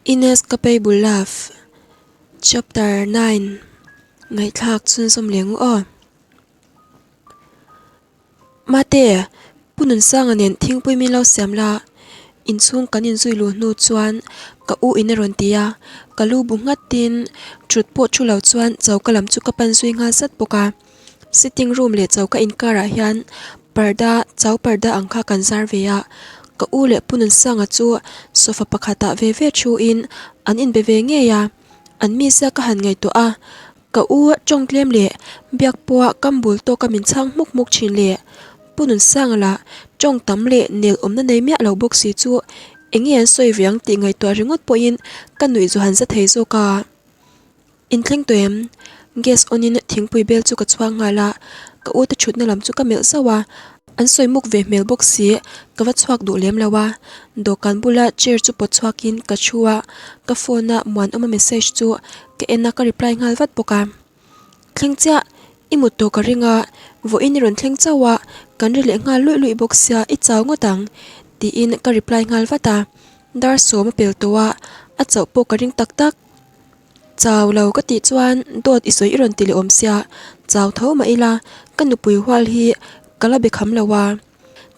Inescapable Love Chapter 9 Ngaihthlak chhunzawm leh ngu aw. Mate, Pu Nunsanga nen thingpui min lo siam la, inchhung kan inzui luh hnu chuan ka u in a rawn ti a, ka lu bu nghatin thut pawh thu lo chuan choka lam chu ka pan zui nghal zat bawk a. Sitting room leh choka inkarah hian parda chau parda ang kha kan zar ve a, ka u leh Pu Nunsanga chu sofa pakhatah ve ve thuin an inbe ve ngei a, an mizia ka han ngaihtuah a, ka u tawng tlem leh biak pawha kam bul tawka min chhang hmuk hmuk thin leh Pu Nunsanga lah tawng tam leh nel awmna nei miah lo bawk si chu eng nge an sawi ve ang tih ngaihtuah ringawt pawhin ka nuih zu han za thei zawk a. Inthleng tawh em? Gas on in thingpui bel chu ka chhuak nghal a, ka u te thutna lam chu ka melh zauh a, an sawi muk ve hmel bawk si, ka va chhuak duh lem lo a, dawhkan bula chair chu pawt chhuak in ka thu a, ka phone a Muanawma message chu ka en a ka reply nghal vat bawk a. Thleng chiah, i mut tawh ka ring a, vawiin i rawn thleng chauh a, kan ri leh nghal luih luih bawk sia i chau ngawt ang tiin ka reply nghal vat a, dar sawm a pel tawh a, a chauh pawh ka ring tak tak. Chau lo ka tih chuan dawt i sawi i rawn ti leh awm sia, chau tho mah ila ka nupui hual hi ka la be kham lo a.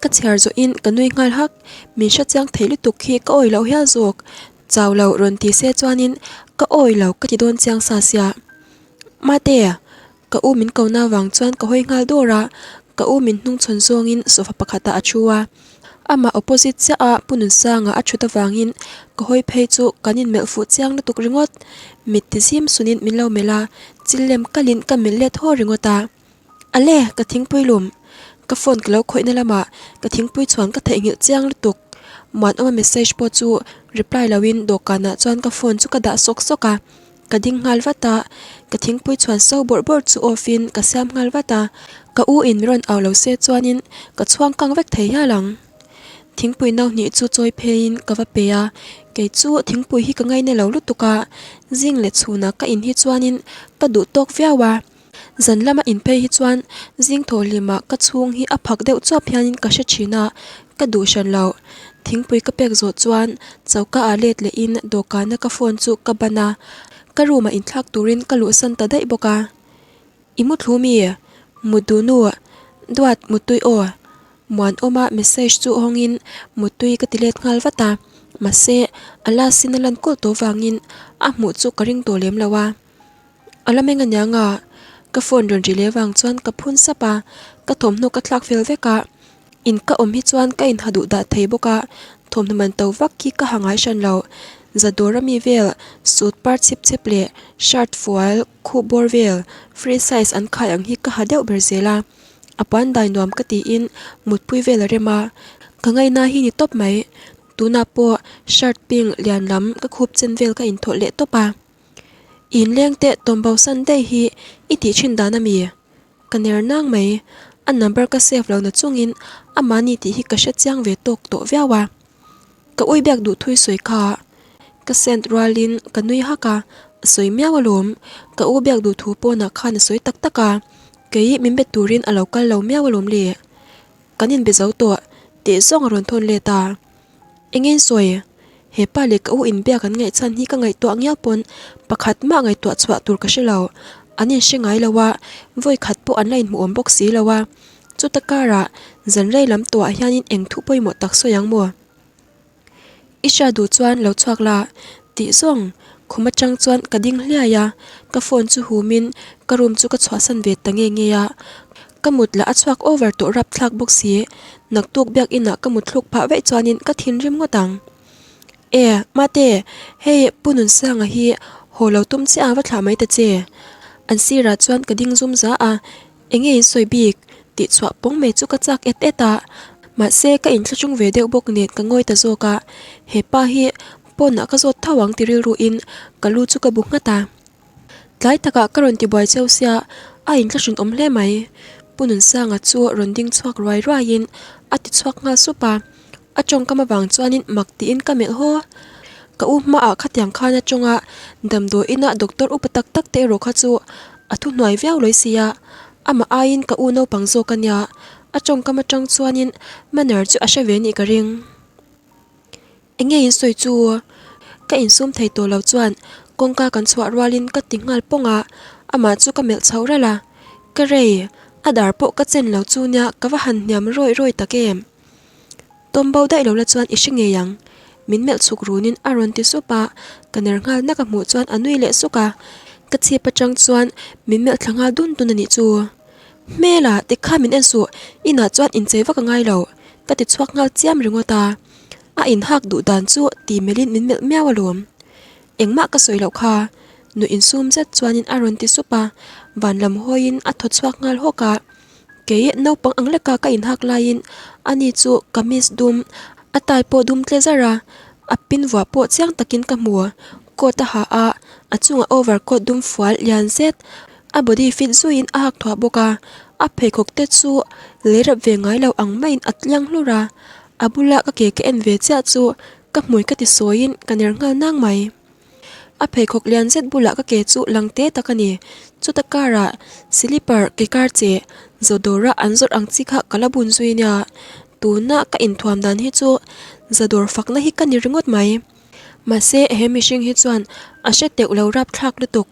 Ka chhiar zawhin ka nui nghal hak, min hre chiang thei lutuk hi ka awi loh hial zawk. Chau lo rawn ti se chuanin ka awi lo ka ti dawn chiang sa sia. Mate, ka u min ko na vang chuan ka hawi nghal dawr a, ka u min hnung chhawn zawngin sofa pakhatah a thu a. Amah opposite chiah a Pu Nunsanga a thut avangin ka hawi phei chu kan inmelh fuh chiang lutuk ringawt. Mit ti zim sunin min lo melh a, chil lem kalin ka melh let haw ringawt a. Ale, ka thingpui lum. Ka phone ka lo khawihna lamah ka thingpui chhuan ka theihnghilh chiang lutuk. Muanawma message pawh chu reply loin dawhkanah chuan ka phone chu ka dah sawk sawk a. Ka ding nghal vat a, ka thingpui chhuan so bawrh bawrh chu off in ka siam nghal vat a, ka u in rawn au lo se chuanin ka chhuang kang vek thei hial ang. Thingpui no hnih chu chawi pheiin ka va pe a, kei chu thingpui hi ka ngaina lo lutuk a, zing leh chhunah ka in hi chuanin ka duh tawk viau a, zan lama in phei hi chuan zing thaw hlimah ka chhung hi a phak deuh chuap hianin ka hre thin a, ka duh hran lo. Thingpui ka pek zawh chuan choka ah let lehin dawhkana ka phone chu ka ban a, ka room ah inthlak turin ka luhsan ta daih bawk a. I mu thlu mi? Mut duh nu? Duat Muttui aw. Muanawma message chu hawngin Muttui ka ti let nghal vat a, mahse a last in a lan kulh tawh vangin a hmuh chu ka ring tawh lem lo a. A la meng aniang a, ka phone rawn ri leh vang chuan ka phun sap a, ka thawmhnaw ka thlak fel vek a, in ka awm hi chuan ka inha duh dah thei bawk a, thawmhnaw man to vak khi ka ha ngai hran lo, zadawr ami vel suit par chip chep leh shirt fual khuh bawr vel free size an khai ang hi ka ha deuh ber zel a, a puan dai nuam ka tiin mutpui vel a rem a, ka ngaina hi ni tawp mai, tunah pawh shirt pink lian lam ka khup chen vel ka inthawlh leh tawp a. Inleng teh tawmbo san daih hi i tih thin dan a mi? Ka ner nang mai, a number ka save lo na chungin amahni tih hi ka hre chiang ve tawk tawh viau a. Ka ui biak duh thui sawi kha ka send rualin ka nui hak a, a sawi miau alawm, ka u biak duh thu pawnah khan a sawi tak tak a, kei min be turin a lo kal lo miau alawm le. Kan inbe zo tawh tih zawng a rawn thawn let a. Engin sawi? He pa leh ka u inbiak an ngaih chhan hi ka ngaihtuah ngial pawn pakhat mah ngaihtuah chhuah tur ka hre lo. An inhre ngai lo a, vawi khat pawh an la inhmuh awm bawk si lo a. Chuta karah zan rei lam tawhah hianin eng thu pawimawh tak sawi ang maw? I hria duh chuan lo chhuak la tih zawng khum atang chuan ka ding hliai a, ka phone chu humin ka room chu ka chhuahsan ve ta nge nge a. Ka mut lah a chhuak over tawh rapthlak bawk si, naktuk biak inah ka mut thluk phah veih chuanin ka thinrim ngawt ang. E, Mate, hei Pu Nunsanga hi haw lo tum chiah a va thlah mai ta che. An sirah chuan ka ding zum za a, enge in sawi bik tih chhuah pawng mai chu ka chak et et a, mahse ka inthlahrung ve deuh bawk nen ka ngawi ta zawk a, he pa hi pawnah ka zawt tho ang ti rilruin ka lu chu ka bu nghat a. Tlai takah ka rawn ti buai cheu sia, a inthlahrun awm hle mai. Pu Nunsanga chu rawn ding chhuak ruai ruaiin a ti chhuak nghal sup a, a tawngkam avang chuanin mak tiin ka melh haw. Ka u hmaah khatiang khan a tawng a, damdawi inah doctor upa tak tak te erawh kha chu a thuhnuai viau lawi sia, amah aiin ka u naupang zawk a nia, a tawngkam atang chuanin manner chu a hre ve nih ka ring. Enge in sawi chu? Ka insum thei tawh lo chuan kawngka kan chhuah rualin ka ti nghal pawng a, amah chu ka melh chho ralh a. Ka rei, a dar pawh ka chen lo chu nia ka va han hniam rawi rawi tak em. Tawm bo daih lo la chuan i hre ngei ang. Min melh chhuk runin a rawn ti sup a, ka ner nghal nak a hmuh chuan a nui leh suk a. Ka chhip atang chuan min melh thla nghal dun dun a nih chu. Hmela, tikha min en suh, inah chuan inchei vak a ngai lo, ka ti chhuak nghal chiam ringawt a. A inhak duh dan chu ti melhin min melh miau alawm. Engmah ka sawi loh kha, nuih insum zet chuanin a rawn ti sup a, van lam hawiin a thaw chhuak nghal hawk a. Kei naupang ang leka ka inhak laiin ani chu kamis dum, a tai pawh dum tle zar a, a pin vuah pawh chiang takin ka hmu. Coat a ha a, a chungah over coat dum fual lian zet, a body fit zuiin a hak thuah bawk a, a pheikhawk te chu lei rap ve ngai lo ang maiin a tliang hlur a, a bula ka ke ka en ve chiah chu ka hmui ka ti sawiin ka ner nghal nang mai. A pheikhawk lian zet bulah ka ke chu lang te tak a ni. Chuta karah silipar ke kar che Zadawra an zawrh ang chi kha ka la bun zui nia. Tuna ka inthuam dan hi chu Zadawr fakna hi ka ni ringawt mai. Mahse he mihring hi chuan a hre teuh lo rapthlak lutuk.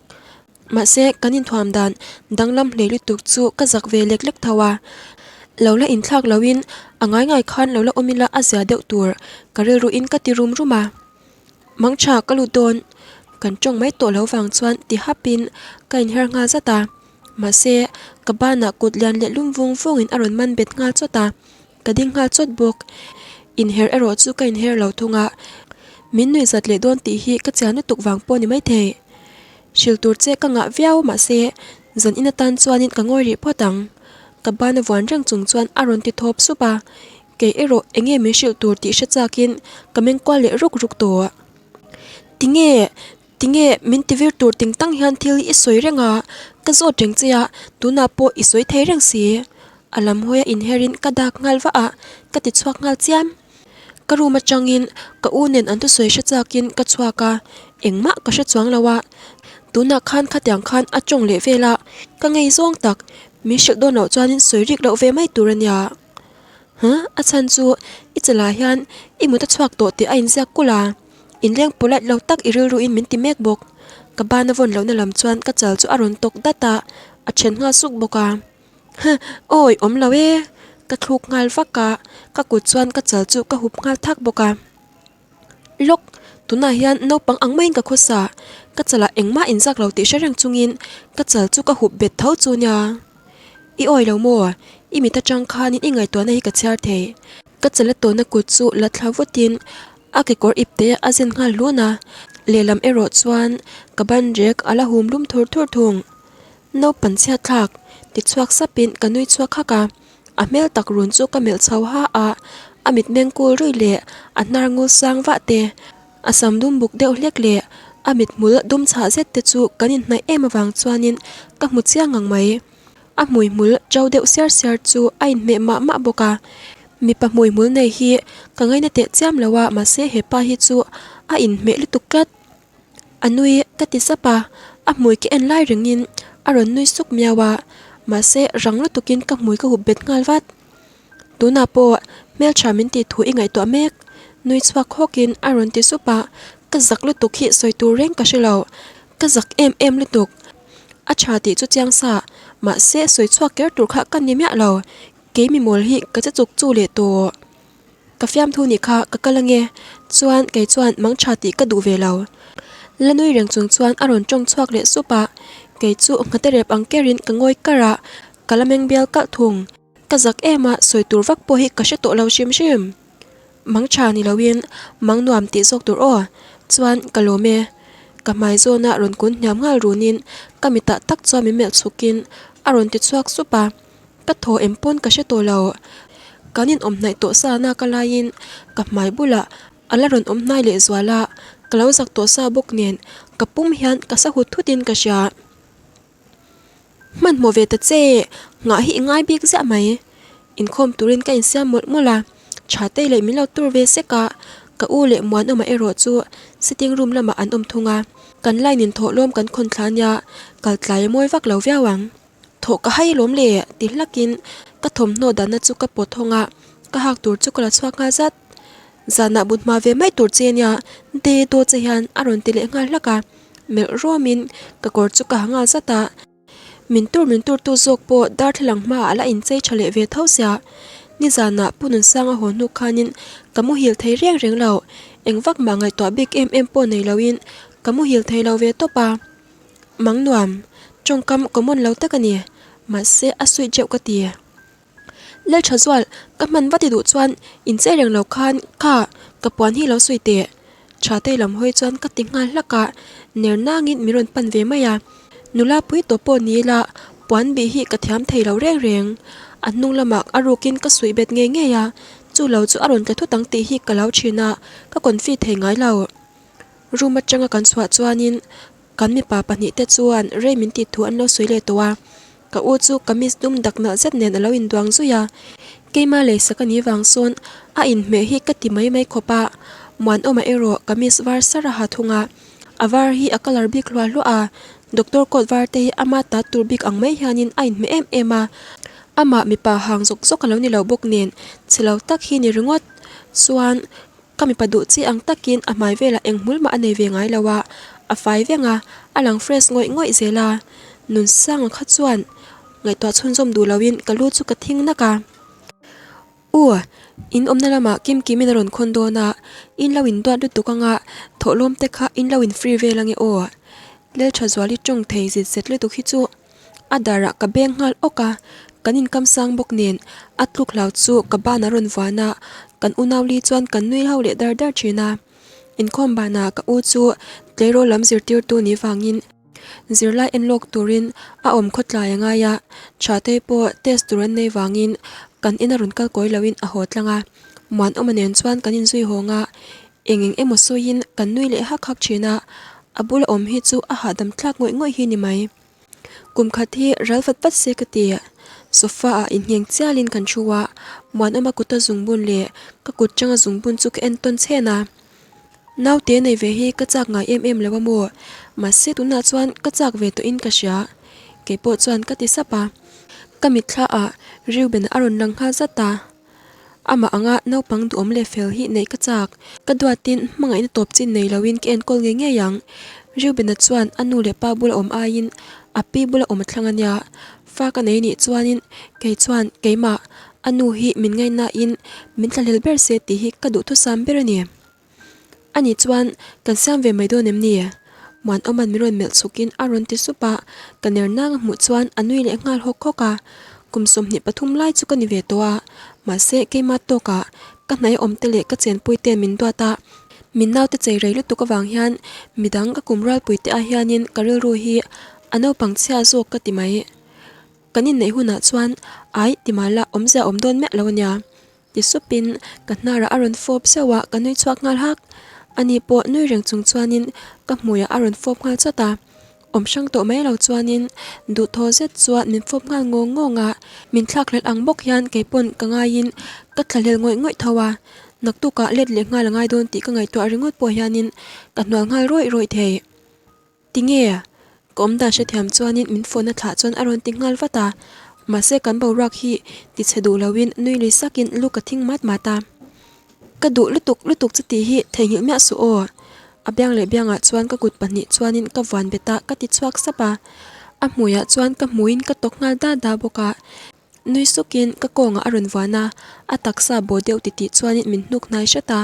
Mahse kan inthuam dan danglam hlei lutuk chu ka zak ve lek lek tho a. Lo la inthlak loin a ngai ngai khan lo la awm ila a zia deuh tur ka rilruin ka ti rum rum a. Mangtha ka lut dawn, kan tawng mai tawh lo vang chuan ti hapin ka inher nghal zat a. Mahse, ka banah kut lian leh lum vung vungin a rawn man bet nghal chawt a, ka ding nghal chawt bawk. Inher erawh chu ka inher lo thung a, min nuih zat leh dawn tih hi ka chian lutuk vang pawh ni maithei. Hrilh tur che ka ngah viau mahse, zan in atan chuanin ka ngawi rih phawt ang. Ka bana vuan reng chung chuan a rawn ti thawp sup a. Kei erawh enge min hrilh tur tih hre chakin ka meng kual leh ruk ruk tawh. Tinge, tinge min ti vir tur ting tang hian thil hi i sawi reng a, ka zawt reng che a, tunah pawh i sawi thei reng si. A lam hawia inherin ka dak nghal vah a, ka ti chhuak nghal chiam. Ka room atangin ka u nen an thusawi hre chakin ka chhuak a, engmah ka hre chuang lo a. Tunah khan khatiang khan a tawng leh vel a, ka ngei zawng tak, min hrilh dawn loh chuanin sawi rik loh ve mai tur a nia. Huh? A chhan chu i chalah hian i mut a chhuak tawh tih a inziak kulh a, inleng polite lo tak i rilruin min ti mek bawk. Ka bana vawn lohna lam chuan ka chal chu a rawn tawk dat a, a then nghal suk bawk a. Huh! Awi awm lo e! Ka thluk nghal vak a, ka kut chuan ka chal chu ka hup nghal thak bawk a. Lawk! Tunah hian naupang ang maiin ka khawsa, ka chalah engmah inzak lo tih hre reng chungin ka chal chu ka hup bet tho chu nia. I awi lo maw? I mit atang khanin i ngaihtuahna hi ka chhiar thei. Ka chala tawna kut chu la thla vutin a kekawr ipte a zen nghal hlun a, lehlam erawh chuan ka ban rek a la hum lum thur thur thung. Naupan chhiat thlak ti chhuak sapin ka nui chhuak hak a, a hmel tak run chu ka melh chho ha a, a mitmeng kul ruih leh a hnar ngul sang vah te, a sam dum buk deuh hlek leh a mithmul dum chhah zet te chu kan inhnaih em avang chuanin ka hmu chiang ang mai. A hmuihmul ṭo deuh siar siar chu a inhmeh mah mah bawk a, mipa hmuihmul nei hi ka ngaina teh chiam lo a mahse hepa hi chu a inhmeh lutuk tlat. A nui ka ti sap a, a hmui ka en lai rengin a rawn nui suk miau a, mahse rang lutukin ka hmui ka hup bet nghal vat. Tunah pawh hmeltha min tih thu i ngaihtuah mek, nui chhuak hawkin a rawn ti sup a, ka zak lutuk hi sawi tur reng ka hre lo, ka zak em em lutuk. A tha tih chu chiang sa, mahse sawi chhuak ker tur kha ka ni miah lo, kei mi mawl hi ka che chuk chu leh tawh. Ka fiamthu nih kha ka kal ange, chuan kei chuan mang tha tih ka duh ve lo. La nui reng chung chuan a rawn tawng chhuak leh sup a, kei chu nghate rep ang kerin ka ngawi kar a, ka la meng bial kalh thung. Ka zak em a, sawi tur vak pawh hi ka hre tawh lo hrim hrim. Mang tha ni loin mang nuam tih zawk tur aw, chuan ka lawm e. Ka hmai zawna rawn kun hniam nghal runin ka mitah tak chuan min melh chhukin a rawn ti chhuak sup a. Ka thaw em pawn ka hre tawh lo. Kan inawm hnaih tawh sa na ka laiin ka hmai bulah a la rawn awm hnai leh zual a, ka lo zak tawh sa bawk nen ka pum hian ka sa hut hutin ka hria. Hmanhmawh ve ta che, nghah hi i ngai bik ziah mai. Inkhawm turin ka insiam mawlh mawlh a, tha te leh min lo tur ve sek a, ka u leh Muanawma erawh chu sitting room lamah an awm thung a, kan line in thawhlawm kan khawn thla nia, kal tlai a mawi vak lo viau ang. Thawh ka hai lawm le ti hlakin ka thawmhnaw danna chu ka pawt hawng a, ka hak tur chu ka la chhuak nghal zat. Zanah but hma ve mai tur che nia de daw che hian a rawn ti leh nghal hlak a, melh ruamin ka kawr chu ka ha nghal zat a. Min tur min tur tu zawk pawh darthlalang hmaah a la inchei tha leh ve tho sia. Nizanah Pu Nunsanga haw hnu khanin ka muhil thei reng reng lo, eng vak mah ngaihtuah bik em em pawh nei loin ka muhil thei lo ve tawp a. Mang nuam, tawngkam common lo tak a ni, mahse a sweet reuh ka ti. Lalthazual, ka hman va ti duh chuan inchei reng lo khan kha ka puan hi lo sawi teh. Thatei lam hawi chuan ka ti nghal hlak a, ner nangin min rawn pan ve mai a. Nula pui tawh pawh ni ila puan bih hi ka thiam thei lo reng reng. A hnung lamah a rukin ka suih bet ngei ngei a, chu lo chu a rawn tla thut ang tih hi ka lo thin a, ka confi thei ngai lo. Room atanga kan chhuah chuanin Kan mipa pahnihte chuan rei min tih thu an lo sawi leh tawh a, ka u chu kamis dum dak nalh zet nen a lo induang zui a, keima leisak a nih vang sawn a inhmeh hi ka ti mai mai khawp a, Muanawma erawh kamis var sar a ha thung a, a var hi a colour bik hluah hluah a, doctor coat var te hi ama ta tur bik ang mai hianin a inhmeh em em a, amah mipa hang zawk zawk a lo ni lo bawk nen chhe lo tak hi ni ringawt chuan Ka mipa duh chi ang takin a hmai velah eng hmul mah a nei ve ngai lo a, a fai veng a, a lang fresh ngawih ngawih zel a. Nunsanga kha chuan ngaihtuah chhunzawm duh loin ka lu chu ka thing nak a. U, in awmna lamah Kim Kimin a rawn khawn dawn a, in lo induat lutuk anga thawhlawm te kha in lo in free vel ange aw. Lelthazuali tawng thei zit zet lutuk hi chu. A darah ka beng nghal awk a, kan inkam sang bawk nen a tluk hlau chu ka ban a rawn vuan a, kan unau li chuan kan nui ho leh dar dar thin a. Inkhawm banah ka u chu tleirawl lam zirtirtu ni vangin zirlai en lawk turin a awm khawtlai a ngai a, Thatei pawh test tur an nei vangin kan ina rawn kal kawi loin a haw tlang a, Muanawma nen chuan kan inzui hawng a, eng eng emaw sawiin kan nui leh hak hak thin a, a bula awm hi chu a hahdam thlak ngawih ngawih hi ni mai. Kum khat hi ral vat vat se ka ti. Sofa ah inngeng chialin kan thu a, Muanawma kuta zungbun leh ka kut changa zungbun chu ka en tawn chhen a. Naute nei ve hi ka chak ngai em em lo a maw? Mahse tunah chuan ka chak ve tawhin ka hria. Keipawh chuan ka ti sap a. Ka mitthla ah Reuben a rawn lang nghal zat a. Amah anga naupang duhawm leh fel hi neih ka chak. Ka duatin hmangaihna tawp chin nei loin ka enkawl ngei ngei ang. Reuben-a chuan a nu leh pa bula awm aiin a pi bula awm a thlang a nia. Fa ka nei nih chuanin kei chuan keimah a nu hi min ngaihnain min thlahlel ber se tih hi ka duhthusam ber a ni. Ani chuan, Kan siam ve mai dawn em ni? Muanawma'n min rawn melh chhukin a rawn ti sup a, ka ner nang a hmuh chuan a nui leh nghal hawk hawk a. Kum 23 lai chu ka ni ve tawh a, mahse keima tawkah ka hnaih awm te leh ka chenpui ten min duat a, min naute chei rei lutuk avang hian midang ka kum rualpui te ah hianin ka rilru hi a naupang chhia zawk ka ti mai. Kan inneih hunah chuan ai ti mahla awmzia awm dawn miah lo ania. Ti supin ka hnarah a rawn fawp zeuh a, ka nui chhuak nghal hak. Ani pawh nui reng chung chuanin ka hmuiah a rawn fawp nghal chawt a. Awm hrang tawh mai lo chuanin duhthaw zet chuan min fawp nghal ngawng ngawng a. Min thlakhlelh ang bawk hian kei pawn ka ngaiin ka thlahlel ngawih ngawih tho a. Naktukah let leh nghal a ngai dawn tih ka ngaihtuah ringawt pawh hianin ka hnual nghal rawih rawih thei. Tinge? Ka awm dan hrethiam chuanin min phone a thlah chuan a rawn ti nghal vat a, mahse kan boruak hi ti chhe duh loin nui lui sakin lu ka thing mat mat a. Ka duh lutuk lutuk chu tih hi theihnghilh miah suh aw. A biang leh biangah chuan ka kut pahnih chuanin ka vuan bet a, ka ti chhuak sap a. A hmuiah chuan ka hmuiin ka tawk nghal da da bawk a. Nui sukin ka kawngah a rawn vuan a, a taksa bawh deuh titih chuanin min hnuk hnai hret a,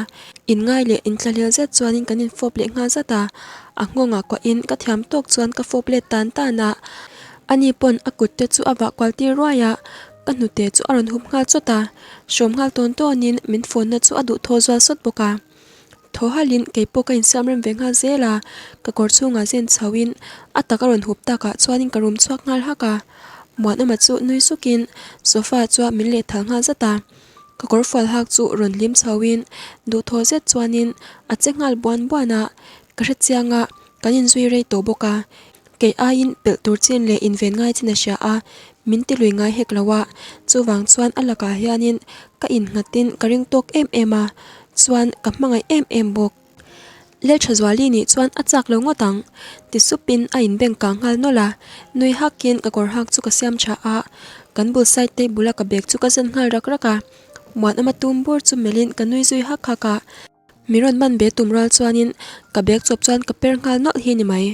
inngai leh inthlahlel zet chuanin kan infawp leh nghal zat a, a nghawngah kuahin ka thiam tawk chuan ka fawp let tan tan a, ani pawn a kut te chu a vah kual tir ruai a, ka hnute chu a rawn hup nghal chawt a, hrawm nghal tawn tawnin min fawnna chu a duhthaw zual sawt bawk a. Thaw halhin kei pawh ka insiam rem ve nghal zel a, ka kawr chhungah zen chhoin a tak a rawn hup takah chuanin ka rum chhuak nghal hak a. Muanawma chu nui sukin sofa chuan min leh thal nghal zat a, ka kawr fual hak chu rawn hlim chhoin duhthaw zet chuanin a che nghal buan buan a, ka hrechiang a, kan inzui rei tawh bawk a. Kei aiin pelh tur chin leh inven ngai chin a hria a, min ti lui ngai hek lo a, chuvang chuan a lakah hianin ka innghatin ka ring tawk em em a, chuan ka hmangaih em em bawk. Lalthazuali nih chuan a chak lo ngawt ang, ti supin a inbeng kang nghal nawlh a, nui hakin ka kawr hak chu ka siam tha a, kan bul side table a ka bag chu ka zen nghal rak rak a. Muanawma tum bur chu melhin ka nui zui hak hak a. Mi rawn man ve tum rual chuanin ka bag chawp chuan ka per nghal nawlh hi ni mai.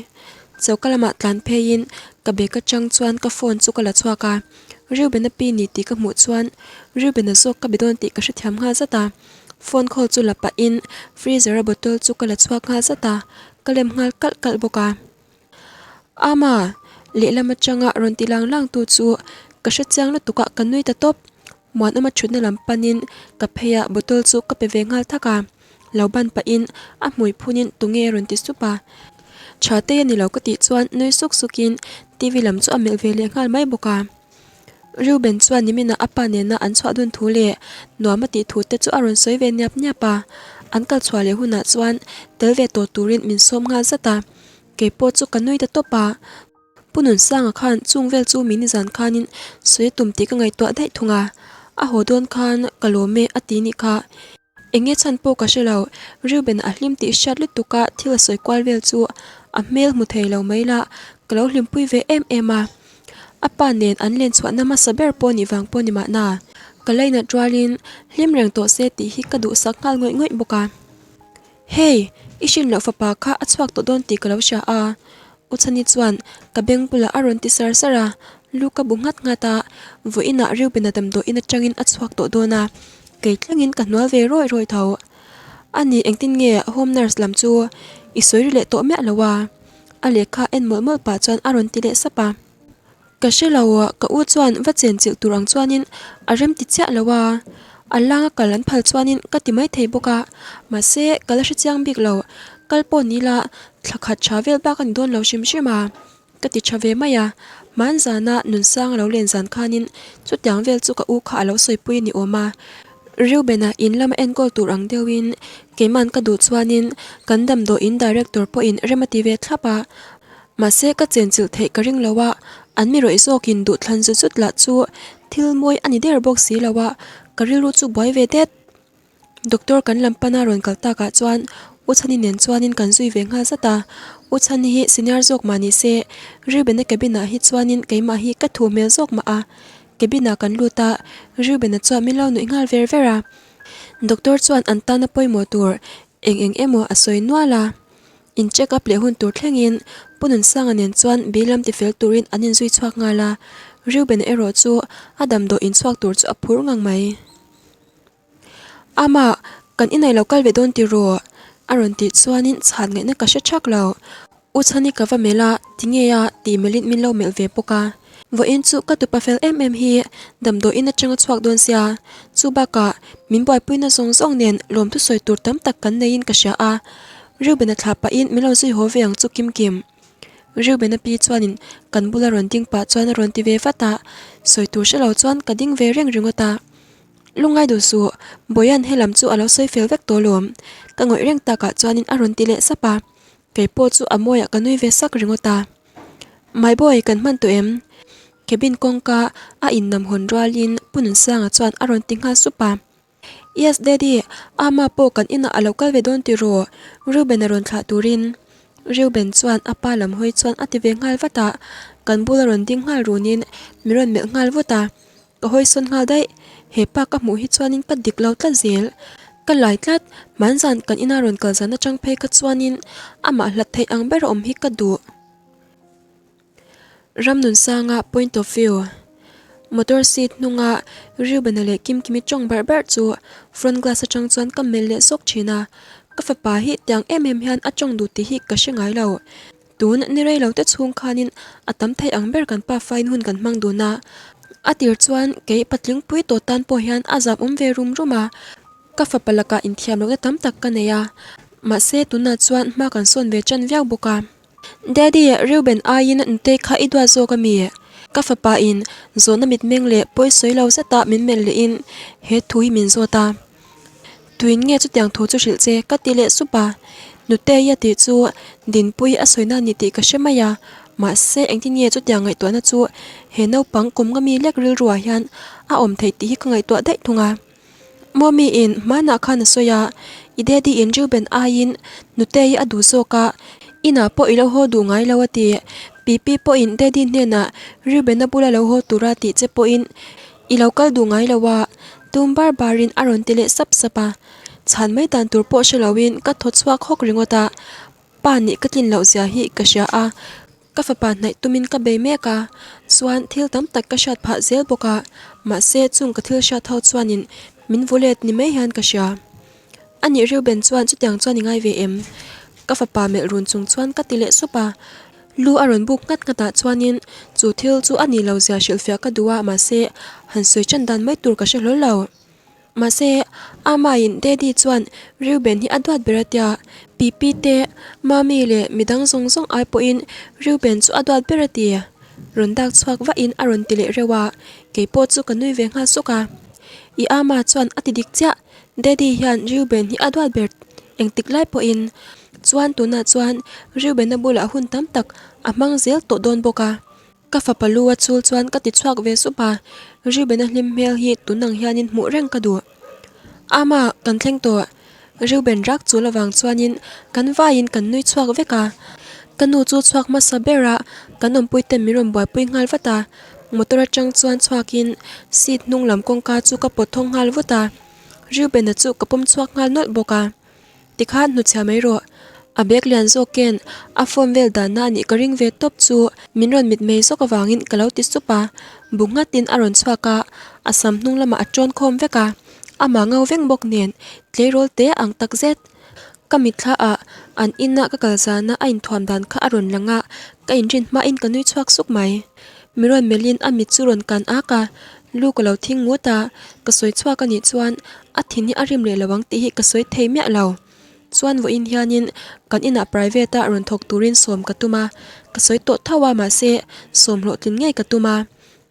Choka lamah tlan pheiin ka bag atang chuan ka phone chu ka la chhuak a. Reuben-a pi ni tih ka hmuh chuan Reuben-a zawk ka be dawn tih ka hrethiam nghal zat a. Phone call chu la pahin freezer-a bottle chu ka la chhuak nghal zat a, ka lem nghal kalh kalh bawk a. Ama! Lehlam atanga rawn ti lang lang tu chu ka hrechiang lutuk a, ka nui ta tawp. Muanawma thutna lam panin ka phei a, bottle chu ka pe ve nghal thak a. Lo ban pahin a hmui phunin tunge rawn ti sup a. Tha tei a ni lo ka tih chuan nui suk sukin TV lam chu a melh ve leh nghal mai bawk a. Reuben chuan niminah a pa nena an chhuah dun thu leh nuam a tih thu te chu a rawn sawi ve niap niap a. An kal chhuah leh hunah chuan tel ve tawh turin min sawm nghal zat a. Kei pawh chu ka nui ta tawp a. Pu Nunsanga khan chung vel chu min zan khanin sawi tum tih ka ngaihtuah daih thung a, a haw dawn khan ka lawm e a ti nih kha. Eng nge chhan pawh ka hre lo, Reuben a hlim tih hriat lutuk a thil a sawi kual vel chu a hmel hmu thei lo mai la, ka lo hlimpui ve em em a. A pa nen an len chhuahna hmasa ber pawh nih vang pawh ni mahna, ka lainat rualin hlim reng tawh se tih hi ka duhsak nghal ngawih ngawih bawk a. Hey! I hrin loh fapa kha a chhuak tawh dawn tih ka lo hria a. U Chhani chuan ka beng bulah a rawn ti sar sar a, lu ka bu nghat nghat a, vawiinah Reuben-a damdawiin atangin a chhuak tawh dawn a, kei thlengin ka hnual ve rawi rawi tho. A ni engtin nge home nurse lam chu i sawi ri leh tawh miah lo a? A lehkha en mawlh mawlh pah chuan a rawn ti leh sap a. Ka hre lo, ka u chuan va chen chilh tur ang chuanin a rem ti chiah lo a, a langa kal an phal chuanin ka ti mai thei bawk a, mahse ka la hre chiang bik lo, kal pawh ni la thla khat tha vel bak a ni dawn lo hrim hrim a, ka ti tha ve mai a, hmanzana Nunsanga lo len zan khanin chutiang vel chu ka u kha a lo sawipui a ni awm a, Reuben-a in lama enkawl tur ang deuhin keiman ka duh chuanin kan damdawiin director pawhin rem a ti ve thlap a. Mahse ka chenchilh theih ka ring lo a, an mi rawih zawkin duhthlan zut zut lah chu thil mawi a ni der bawk si lo a, ka rilru chu buai ve det. Doctor kan lam pana rawn kal takah chuan U Chhani nen chuanin kan zui ve nghal zat a, U Chhani hi senior zawk mah ni se, Reuben-a cabin ah hi chuanin keimah hi ka thu hmel zawk mah a. Cabin ah kan lut a, Reuben-a chuan min lo nuih nghal ver ver a. Doctor chuan an tana pawimawh tur eng eng emaw a sawi nual a. In check up leh hun tur thlengin Pu Nunsanga nen chuan bill lam tifel turin an inzui chhuak nghal a, Reuben erawh chu a damdawi inchhuak tur chu a phur ngang mai. Ama, kan inai lo kal ve dawn tiraw? a rawn tih chuanin chhan ngaihna ka hre thak lo. U Chhani ka va melh a, tinge a? tih melhin min lo melh ve bawk a. Vawiin chu ka tupa fel em em hi damdawiin atanga chhuak dawn sia, chu bakah min buaipuina zawng zawng nen lawmthu sawi tur tam tak kan neiin ka hria a, Reuben-a thlah pahin min lo zui haw ve ang chu Kim Kim. Reuben-a pi chuanin kan bula rawn ding pah chuan a rawn ti ve vat a, sawi tur hre lo chuan ka ding ve reng ringawt a. Lungngai duh suh, Bawia'n helam chu a lo sawi fel vek tawh lawm, ka ngawih reng takah chuanin a rawn ti leh sap a. Kei pawh chu a mawiah ka nui ve sak ringawt a. My boy, kan hman tawh em? Cabin kawngka a innam hawn rualin Pu Nunsanga chuan a rawn ti nghal sup a. Yes daddy, Ama pawh kan inah a lo kal ve dawn tiraw? Reuben a rawn thlah turin. Reuben chuan a pa lam hawi chuan a ti ve nghal vat a, kan bula rawn ding nghal runin min rawn melh nghal vut a. Ka hawisawn nghal daih, he pa ka hmuh hi chuanin ka dik lo tlat zel. Ka lai tlat, hmanzan kan ina rawn kal zan atang phei kha chuanin amah hlat theih ang ber a awm hi ka duh. Ramnunsanga point of view. Motor seat hnunga Reuben-a leh Kimkimi tawng barh barh chu front glass atang chuan ka melh leh zawk thin a, ka fapa hi tiang em em hian a tawng duh tih hi ka hre ngai lo. Tun ni rei lo te chhung khanin a tam thei ang ber kan pa fain hun kan hmang dun a, a tir chuan kei patling pui tawh tan pawh hian a zam awm ve rum rum a, ka fapa lakah inthiam lohna tam tak ka nei a, mahse tunah chuan hma kan sawn ve tan viau bawk a. Daddy, Reuben aiin nutei kha i duat zawk a mi? Ka fapa in zawhna mitmeng leh pawi sawi lo zeta min melh lehin he thu hi min zawt a. Tuin nge chutiang thu chu hrilh che? ka ti leh sup a. Nutei a tih chu Dinpuii a sawina a ni tih ka hre mai a, mahse engtin nge chutiang ngaihtuahna chu he naupang kum nga mi lek rilruah hian a awm theih tih hi ka ngaihtuah daih thung a. Mawmi in hmanah khan a sawi a, i daddy in Reuben aiin Nutei a duh zawk a, inah pawh i lo haw duh ngai lo a ti. Pipi pawhin daddy hnenah Reuben-a bula lo haw tura tih che pawhin I lo kal duh ngai lo a, Tum bar barin a rawn ti leh sap sap a, chhan mai dan tur pawh hre loin ka thaw chhuak hawk ringawt a, pa nih ka tlin loh zia hi ka hria a, ka fapa hnaih tumin ka bei mek a, chuan thil tam tak ka hriat phah zel bawk a, mahse chung ka thil hriat ho chuanin min vu let ni mai hian ka hria. A nih Reuben chuan chutiang chuan i ngai ve em? Ka fapa melh run chung chuan ka ti leh sup a, lu a rawn buk nghat nghat ah chuanin chu thil chu a nih lo zia hrilhfiah ka duh a mahse han sawi tan dan mai tur ka hre hlawl lo. Mahse Amaiin Daddy chuan Reuben hi a duat ber a tia, Pipi te, Mami leh midang zawng zawng ai pawhin Reuben chu a duat ber a ti. Rawn dak chhuak vahin a rawn ti leh reuh a, keipawh chu ka nui ve nghal suk a. I Ama chuan a ti dik chiah, Daddy hian Reuben hi a duat ber engtik lai pawhin chuan tunah chuan Reuben-a bulah hun tam tak a hmang zel tawh dawn bawk a. Ka fapa lu a chul chuan ka ti chhuak ve sup a, Reuben-a hlim hmel hi tunang hianin hmuh reng ka duh. Ama, kan thleng tawh. Reuben rak chul avang chuanin kan vaiin kan nui chhuak vek a. Ka nu chu chhuak hmasa ber a, kan awmpuiten min rawn buaipui nghal vat a. Motor atang chuan chhuakin seat hnung lam kawngka chu ka pawt thawng nghal vut a, Reuben-a chu ka pawm chhuak nghal nawlh bawk a. Tikhan hnuchhia mai rawh, a bag lian zawk ken a phone vel danna a nih ka ring ve tawp chu min rawn mitmei zawk avangin ka lo ti sup a, bu nghatin a rawn chhuak a, a sam hnung lamah a tawn khawm vek a, amah ngo veng bawk nen tleirawl te ang tak zet. Ka mitthla ah an ina ka kal zana a inthuam dan kha a rawn lang a, ka inrin hmain ka nui chhuak suk mai. Mi rawn melhin a mit chu rawn kan ak a, lu ka lo thing ngut a, ka sawi chhuak a nih chuan a thin hi a rim leh lo ang tih hi ka sawi thei miah lo. Chuan vawiin hianin kan inah private a rawn thawk turin sawm ka tum a, ka sawi tawh tho a mahse sawm hlawhtlin ngei ka tum a.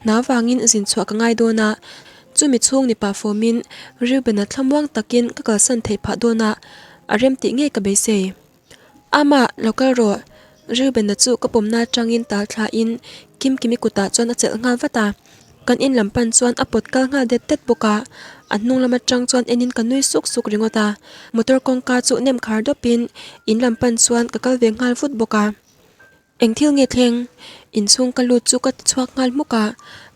Hna vangin zin chhuah ka ngai dawn a, chumi chhung ni pah fawmin Reuben-a thlamuang takin ka kalsan theih phah dawn a, a rem tih ngei ka beisei. Amah, lo kal rawh. Reuben-a chu ka pawmna atangin tal thlain Kimkimi kutah chuan a chelh nghal vat a, kan in lam pan chuan a pawt kal nghal det det bawk a, a hnung lam atang chuan enin ka nui suk suk ringawt a, motor kawngka chu nem khar dawpin in lam pan chuan ka kal ve nghal vut bawk a. Eng thil nge thleng? Inchhung ka lut chu ka ti chhuak nghal hmuk a,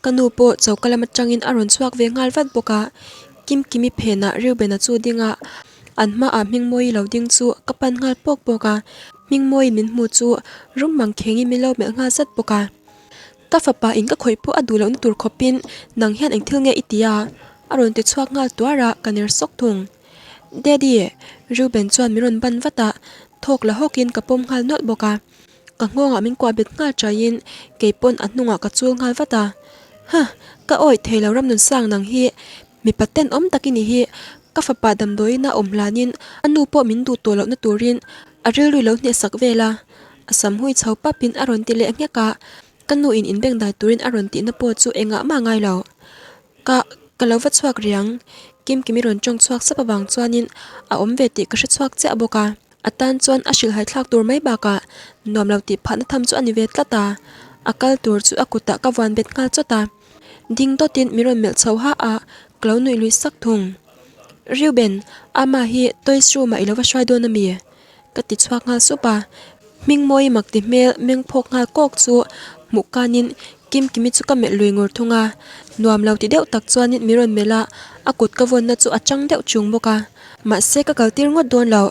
ka nu pawh choka lam atangin a rawn chhuak ve nghal vat bawk a. Kimkimi phenah Reuben-a chu ding a, an hmaah Hmingmawi lo ding chu ka pan nghal pawk pawk a, Hmingmawi min hmu chu rum mang khengin min lo melh nghal zat bawk a. Ka fapa in ka khawih pawh a duh lohna tur khawpin nang hian eng thil nge i ti a? A rawn ti chhuak nghal tuar a, ka ner sawk thung. Daddy! Reuben chuan min rawn ban vat a, thawk la hawkin ka pawm nghal nawlh bawk a. Ka nghawngah min kuah bet nghal chaiin kei pawn a hnungah ka chul nghal vat a. Huh! Ka awih thei lo Ramnunsang nang hi mipa tenawm tak i ni hi. Ka fapa damdawiin a awm hlanin a nu pawh min duh tawh lohna turin a rilru lo hnehsak vel a. A sam hui chho papin a rawn ti leh nghek a. Ka nu in inbengdai turin a rawn tihna pawh chu engah mah ngai lo. Ka, ka lo va chhuak riang. Kimkimi rawn tawng chhuak sap avang chuanin a awm ve tih ka hre chhuak chiah bawk a. A tan chuan a hrilhhai thlak tur mai bakah nuam lo tih phahna tham chu a ni ve tlat a. A kal tur chu a kutah ka vuan bet nghal chawt a. Ding dawtin min rawn melh chho ha a, ka lo nuih lui sak thung. Reuben, Ama hi toys room ah i lo va hruai dawn a mi? Ka ti chhuak nghal sup a, Hmingmawi mak ti hmel meng phawk nghal kawk chu hmuh kanin Kimkimi chu ka melh lui ngur thung a, nuam lo ti deuh tak chuanin min rawn melh a, a kut ka vawnna chu a chang deuh chung bawk a. Mahse ka kaltir ngawt dawn lo,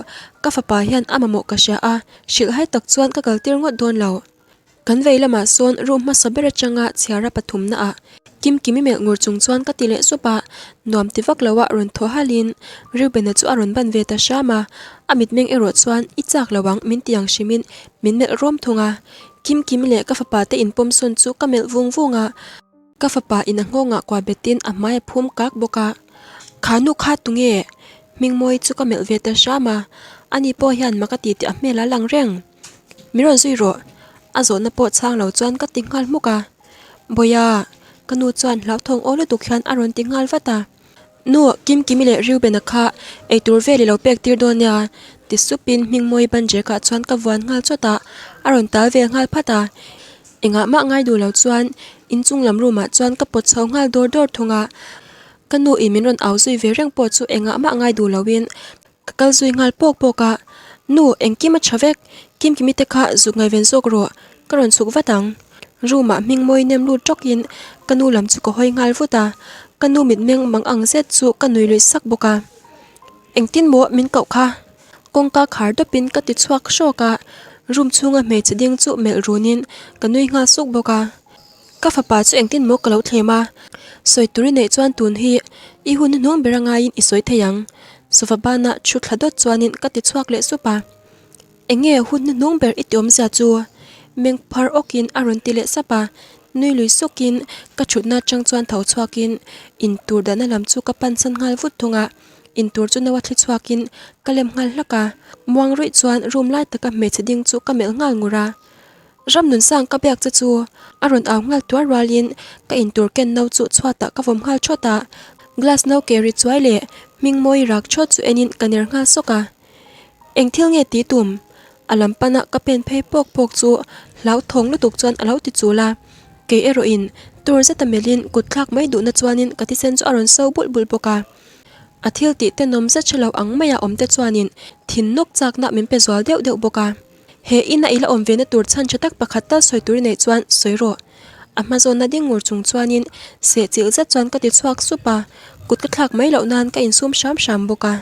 ka fapa hian a mamawh ka hria a, hrilhhai tak chuan ka kaltir ngawt dawn lo. Kan vei lamah sawn room hmasa ber atanga chhiara pathumna ah Kimkimi melh ngur chung chuan ka ti leh sup a, nuam ti vak lo a rawn thaw halin Reuben-a chu a rawn ban ve ta hram a, a mitmeng erawh chuan i chak lo ang min ti ang hrimin min melh rawm thung a, Kimkimi leh ka fapa te inpawm sawn chu ka melh vung vung a. Ka fapa in a nghawngah kuah betin a hmai a phum kak bawk a, Kha nu kha tunge? Hmingmawi chu ka melh ve ta hram a, ani pawh hian mak a ti tih a hmel a lang reng. Min rawn zui rawh. A zawhna pawh chhang lo chuan ka ti nghal hmuk a. Bawiha, ka nu chuan hlauthawng aw lutuk hian a rawn ti nghal vat a. Nu, Kimkimi leh Reuben-a kha eitur vel i lo pek tir dawn nia, ti supin Hmingmawi banjekah chuan ka vuan nghal chawt a, a rawn tal vel nghal phat a. Engah mah ngai duh lo chuan inchung lam room ah chuan ka pawt chho nghal dawr dawr thung a. Ka nu in min rawn au zui ve reng pawh chu engah mah ngai duh loin Ka kal zui nghal pawk pawk a, Nu, engkim a tha vek, Kimkimi te kha zuk ngaihven zawk rawh, ka rawn chhuk vat ang. Room ah hming mawi nem lut tawkin ka nu lam chu ka hawi nghal vut a. Ka nu mitmeng mang ang zet chu ka nui luih sak bawk a. Engtin maw min koh kha? Kawngka khar dawpin ka ti chhuak hrawk a, room chhunga hmeichhe ding chu melh runin ka nui nghal suk bawk a. Ka fapa chu engtin maw ka lo thlem a, sawi tur i neih chuan tun hi i hun hnuhnung ber a ngaiin i sawi thei ang. Sofa bana thu thla dawt chuanin ka ti chhuak leh sup a. Enge hun hnuhnung ber i ti awmzia chu? Meng phar awkin a rawn ti leh sap a, nui lui sukin ka thutna atang chuan tho chhuakin intur dahna lam chu ka pansan nghal vut thung a, intur chu no a thli chhuakin ka lem nghal hlak a, muang ruih chuan room lai taka hmeichhe ding chu ka melh nghal ngur a. Ramnunsang ka biak che chu a rawn au nghal tuar rualin ka intur ken no chu chhuatah ka vawm nghal thawt a, glass no ke ri chuai leh hming mawi rak thawt chu enin ka ner nghal sawk a. Eng thil nge ti tum? A lam pana ka pen phei pawk pawk chu hlauthawng lutuk chuan a lo ti chul a. Kei erawhin tur zeta melhin kut thlak mai duhna chuanin ka thisen chu a rawn so bulh bulh bawk a. A thil tih tenawm zet hre lo ang maia awm te chuanin thin nawk chakna min pe zual deuh deuh bawk a. He ina i la awm ve na tur chhan tha tak pakhat tal sawi tur i neih chuan sawi rawh. A hma zawnna ding ngur chung chuanin sehchilh zet chuan ka ti chhuak sup a, kut ka thlak mai loh nan ka insum hram hram bawk a.